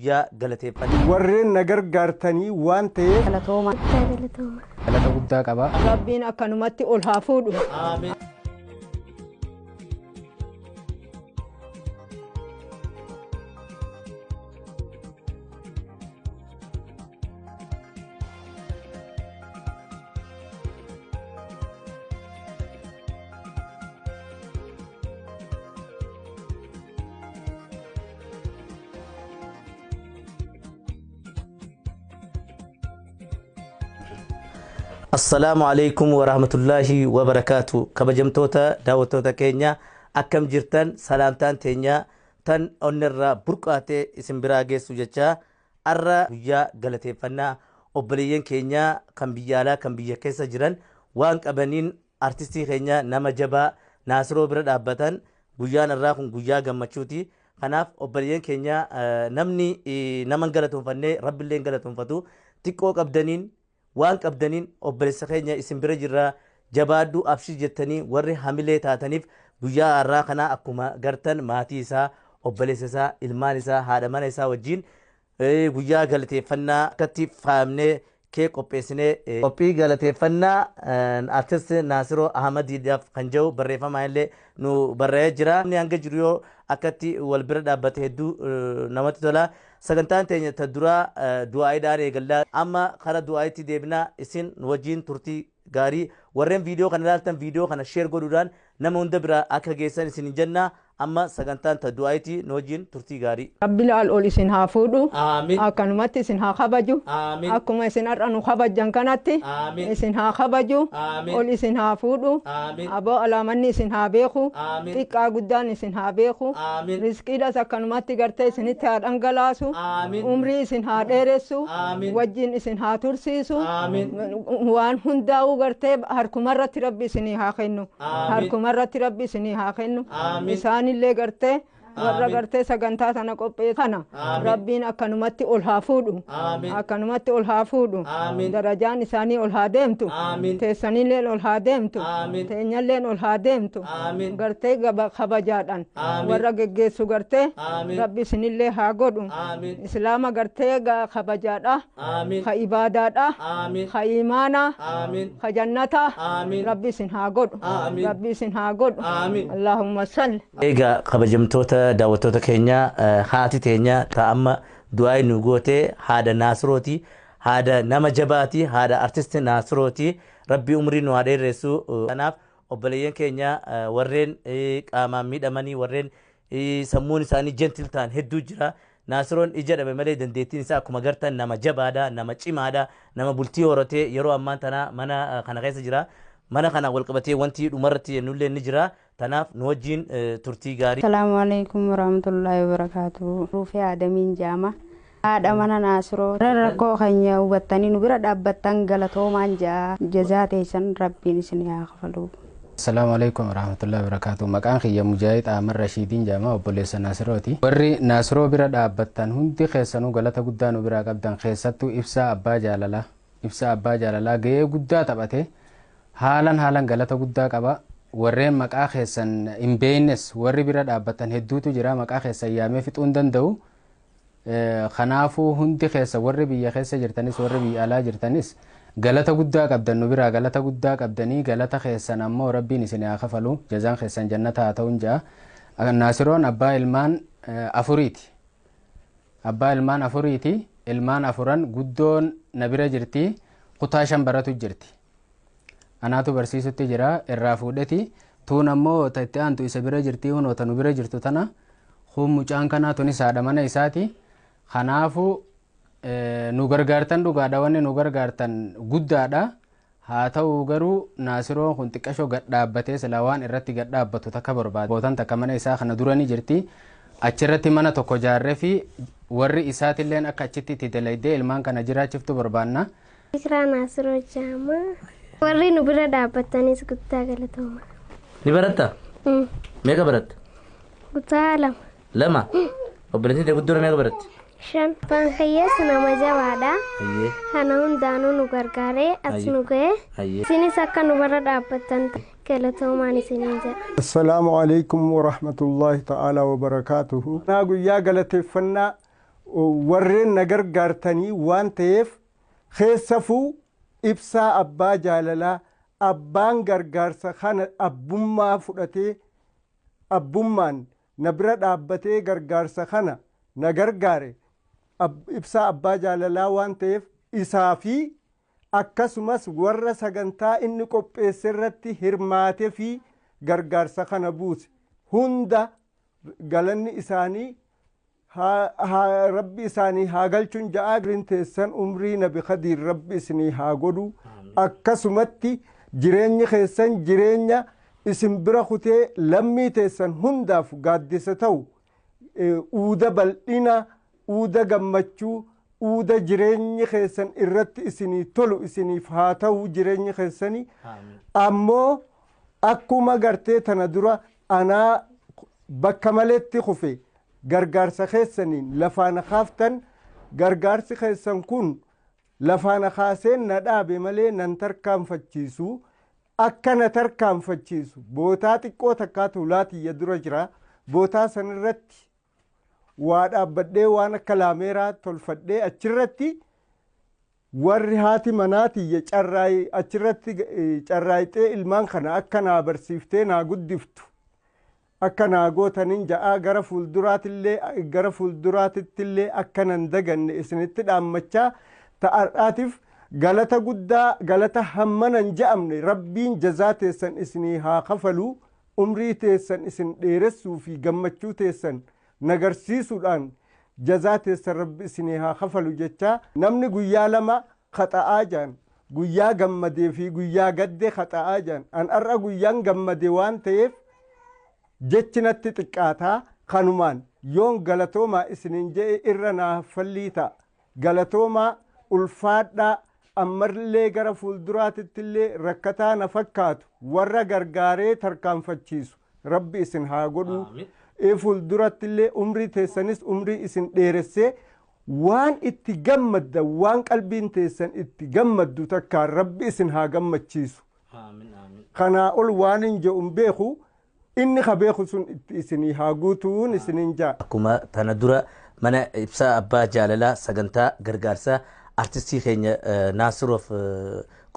Guyyaa galateeffannaa. Warreen na gargaartanii waan ta'eef. Galatooma. Galatooma. Galata guddaa qaba. Rabbiin akkanumatti ol haa fuudhu. Amiin. Assalaamu alaikum warahmatullaahi wabarakaatu. Kabajamtoota daawwattoota keenya, akkam jirtan? Salaamtaan teenya tan onnirraa burqaatee isin biraa geessu jecha, arra guyyaa galateeffannaa obboleeyyan keenya kan biyya alaa, kan biyya keessa jiran waan qabaniin artistii keenya nama jabaa Naasiroo bira dhaabbatan. Guyyaan irraa kun guyyaa gammachuuti. Kanaaf obboleeyyan keenya, namni nama hin galatoonfannee rabbillee hin galatoonfatu. Xiqqoo qabdaniin, waan qabdaniin obboleessa keenya isin bira jirra, jabaadhu, abshii jettanii warri hamilee taataniif, guyyaa har'aa kana akkuma gartan maatii isaa, obboleessa isaa, ilmaan isaa, haadha mana isaa wajjin guyyaa galateeffannaa akkatti faayamnee kee qopheessinee, qophii galateeffannaa artist Naasiroo Ahmadiidhaaf kan jiru barreeffamaa illee nu barreessee jira. Namni hanga jiru yoo akkatti wal bira dhaabbate hedduu namatti tola. Sagantaan teenya ta duraa du'aayiidhaan eegallaa. Amma kara du'aayitti deebinaa. Isin nu wajjin turtii gaarii. Warreen viidiyoo kana ilaaltan viidiyoo kana share godhuudhaan nama hunda bira akka geessan isin hin jenna. Amma sagantaan ta du'aayitti, nu wajjin turtii gaarii. Rabbi laal ol isin haa fuudhu. Amiin. Akkanumatti isin haa kabaju. Amiin. Akkuma isin har'a nu kabajjan kanatti. Amiin. Isin haa kabaju. Amiin. Ol isin haa fuudhu. Amiin. Aboo alaamanni isin haa beeku. Amiin. Xiqqaa guddaan isin haa beeku. Amiin. Riskiidhas akkanumatti gartee isinitti haa dhangalaasu. Amiin. Umrii isin haa dheeressu. Amiin. Wajjin isin haa tursiisu. Amiin. Waan hundaa'uu gartee harkumarratti rabbi isinii haa kennu. Amiin. Harkumarratti rabbi isinii haa kennu. Amiin. Isaanillee gartee warra Amiin. gartee sagantaa tana qophee kana Amiin. rabbiin akkanumatti ol haa fuudhu. Amiin. Akkanumatti ol haa fuudhu. Amiin. Darajaan isaanii ol haa deemtu. Amiin. Teessanilleen ol haa deemtu. Amiin. Teenyalleen ol haa deemtu. Amiin. Gartee gaba kabajaadhaan Amiin. warra geggeessu gartee Amiin. rabbi isinillee haa godhu. Amiin. Islaama gartee kabajaadha. Amiin. Ka ibaadaadha. Amiin. Ka imaanaa. Amiin. Ka jannataa. Amiin. Rabbi isin haa godhu. Amiin. Rabbi isin haa godhu. Amiin. Allahumma salli. Egaa kabajamtoota daawwattoota keenya, haati teenya ta amma du'aa nu gootee haadha Naasirooti. Haadha nama jabaati. Haadha artisti Naasirooti. Rabbi umrii nu haa dheeressu. Kanaaf obboleeyyan keenya warreen qaamaan miidhamanii, warreen sammuun isaanii gentle ta'an hedduu jira. Naasiroon ija dhabe malee dandeettiin isaa akkuma gartan nama jabaadha, nama cimaadha, nama bultii horatee yeroo ammaan tana mana kana keessa jira. Mana kana wal qabatee wanti dhumarratti jennullee ni jira. Tanaaf nu wajjin turtii gaarii. Asalaamu alaikum warahmatullaahi wabarakaatu. Ruufee Aadamiin jaama. Haadha mana Naasiroo. Rakkoo keenya hubattanii nu bira dhaabbattan galatoomaan jaa. Jazaa teessan rabbiin isin haa kafalu. Assalaamu alaikum warahmatullahi wabarakatuh. Maqaan kiyya Mujaahid Ahmad Rashiidiin jedhama, obboleessa Naasirooti. Warri Naasiroo bira dhaabbattan hundi keessanuu galata guddaa nu biraa qabdan, keessattuu Ibsaa Abbaa Jaalalaa. Ibsaa Abbaa Jaalalaa gahee guddaa taphate, haalan haalan galata guddaa qaba. Warreen maqaa keessan hin beeknes warri bira dhaabbattan hedduutu jira, maqaa keessan yaamee fixuu hin danda'u. Kanaafuu hundi keessa, warri biyya keessa jirtanis warri biyya alaa jirtanis, galata guddaa qabdan, nu biraa galata guddaa qabdanii. Galata keessan ammoo rabbiin isin haa kafalu, jazaan keessan jannata haa ta'uun ja'a. Naasiroon abbaa ilmaan afuriiti. Abbaa ilmaan afuriiti. Ilmaan afuran guddoon na bira jirti. Kutaa 5 baratu jirti. Anaatu barsiisutti jira, irraa fuudheti. Tuun ammoo ta itti aantu isa bira jirti, hunoota nu bira jirtu tana. Kun mucaan kanaa tunis haadha mana isaati. Kanaafuu nu gargaartan, dhugaadha, wanni nu gargaartan guddaadha. Haa ta'u garuu Naasiroon kun xiqqashoo gad dhaabbatee silaa waan irratti gad dhaabbatu takka barbaada. Bootan takka mana isaa kana dura ni jirti. Achirratti mana tokko jaarree fi warri isaatilleen akka achitti itti dalaydee ilmaan kana jiraachiftu barbaanna. Ikraa Naasiroo Jaamaa. Warri nu bira dhaabbattanis guddaa galatooma. Ni baratta? Meeqa baratta? Kutaa 2. 2. Obboleettiin tee guddoon meeqa baratti? 5. Abbaan kiyyaas nama jabaadha. Kana hundaanuu nu gargaaree as nu ga'e. Isinis akka nu bira dhaabbattan galatoomaan isiniin jedha. Assalaamu alaikum warahmatullaahi ta'aalaa wabarakaatuhu. Naa guyyaa galateeffannaa Warreen na gargaartanii waan ta'eef, keessafuu Ibsaa Abbaa Jaalalaa, abbaan gargaarsa kana abbummaa fudhatee, abbummaan na bira dhaabbatee gargaarsa kana na gargaare, Ibsaa Abbaa Jaalalaa waan ta'eef, isaa fi akkasumas warra sagantaa inni qopheesse irratti hirmaatee fi gargaarsa kana buuse hunda galanni isaanii Rabbi isaanii haa galchuun ja'aa. Umriin teessan umrii Nabi Khadiir Rabbi isinii haa godhu. Akkasumatti jireenyi keessan jireenya isin bira kutee lammii teessan hundaaf gaaddisa ta'u, uuda bal'ina, uuda gammachuu, uuda jireenyi keessan irratti isinii tolu isiniif haa ta'u jireenyi keessanii. Ammoo akkuma gartee tana dura anaa bakka maletti kufe gargaarsa keessaniin lafaan kaaftan, gargaarsi keessan kun lafaan kaaseen na dhaabe malee nan tarkaanfachiisu. Akka na tarkaanfachiisu bootaa xiqqoo takkaatu laatiyya dura jira. Bootaa sanirratti waa dhaabbadhee, waan akka laameeraa tolfadhee, achirratti warri haati manaatiyya carraay achirratti carraayixee ilmaan kana akka naa barsiiftee naa guddiftu akka naa gootanin ja'aa. Gara fuulduraatittillee akka nan daganne isinitti dhaammachaa, ta'ar'aatiif galata guddaa, galata hammanan ja'amne Rabbiin jazaa teessan isinii haa kafalu. Umrii teessan isin dheeressuu fi gammachuu teessan nagarsiisuudhaan jazaa teessan Rabbi isinii haa kafalu jechaa. Namni guyyaa lama kaxa'aa jaan, guyyaa gammadee fi guyyaa gadde kaxa'aa jaan. An har'a guyyaan gammade waan ta'eef jechi natti xiqqaataa. Kanumaan yoon galatoomaa isiniin je'e irra naa fallii ta'a. Galatoomaa, ulfaadhaa. Ammallee gara fuulduraatittillee rakkataa na fakkaatu warra gargaaree tarkaanfachiisu Rabbi isin haa godhu. Fuuldurattillee umrii teessanis umrii isin dheeressee waan itti gammadda, waan qalbiin teessan itti gammaddu takkaan Rabbi isin haa gammachiisu. Kanaa ol waan hin jedhu hin beeku. Inni ka beeku sun itti isinii haa guutuun isinin jaa. Akkuma tana dura mana Ibsaa Abbaa Jaalalaa sagantaa gargaarsaa artistii keenya Naasiroof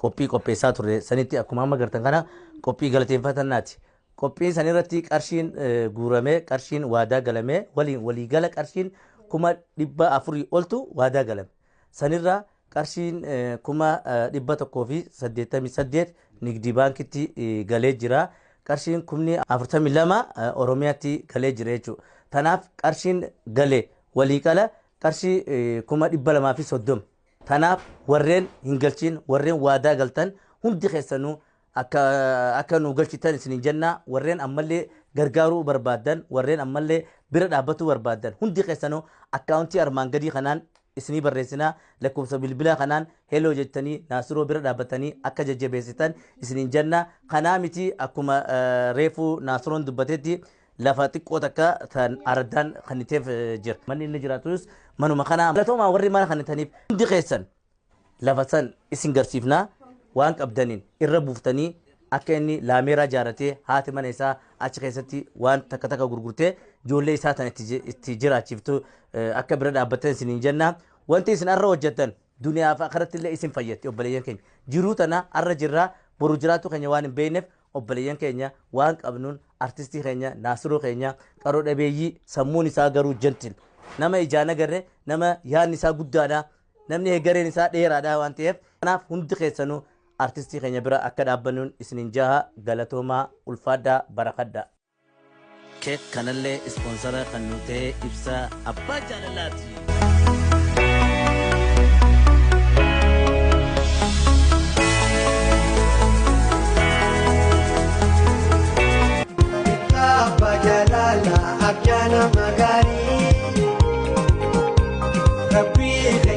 qophii qopheessaa turre sanitti, akkuma amma gartan kana qophii galateeffatannaati. Qophiin san irratti qarshiin guuramee, qarshiin waadaa galamee, waliin waliigala qarshiin 400,000 oltu waadaa galame. Sanirraa qarshiin 188,000 Nigdi Baankitti galee jira. Qarshiin 42,000 Oromiyaatti galee jira jechuudha. Tanaaf qarshiin gale waliigala qarshii 230,000. Tanaaf warreen hin galchiin, warreen waadaa galtan hundi keessanuu akka nu galchitan isinin jenna. Warreen ammallee gargaaruu barbaaddan, warreen ammallee bira dhaabbatuu barbaaddan hundi keessanuu akkaawuntii armaan gadii kanaan isinii barreessinaa, lakkoofsa bilbilaa kanaan hello jettanii Naasiroo bira dhaabbatanii akka jajjabeessitan isinin jenna. Kanaa miti, akkuma reefuu Naasiroon dubbatetti lafa xiqqoo takka tan araddaan kanniteef jira. Manni inni jiraatus manuma kana. Galatoomaa warri mana kannitaniif hundi keessan. Lafa san isin garsiifnaa, waan qabdaniin irra buuftanii akka inni laameeraa jaaratee, haati mana isaa achi keessatti waan takka takka gurgurtee ijoollee isaa tan itti jiraachiftu akka bira dhaabbattan isiniin jenna. Wanti isin arra hojjettan duniyaa fi akhiratti illee isin fayyatti. Obboleeyyan keenya, jiruu tana arra jirraa, boru jiraatu keenya waan hin beekneef, obboleeyyan keenya, waan qabnuun artistii keenya Naasiroo keenya, qaroo dhabeeyyii, sammuun isaa garuu gentle, nama ijaan agarre, nama yaadni isaa guddaadha, namni egereen isaa dheeraadha waan ta'eef, kanaaf hundi keessanuu artistii keenya bira akka dhaabbannuun isinin jaha. Galatoomaa, ulfaadhaa, barakadhaa. Keek kanallee ispoonsara kan nu ta'e Ibsaa Abbaa Jaalalaati. Abba Jalala, akkana magaarii Rabbii.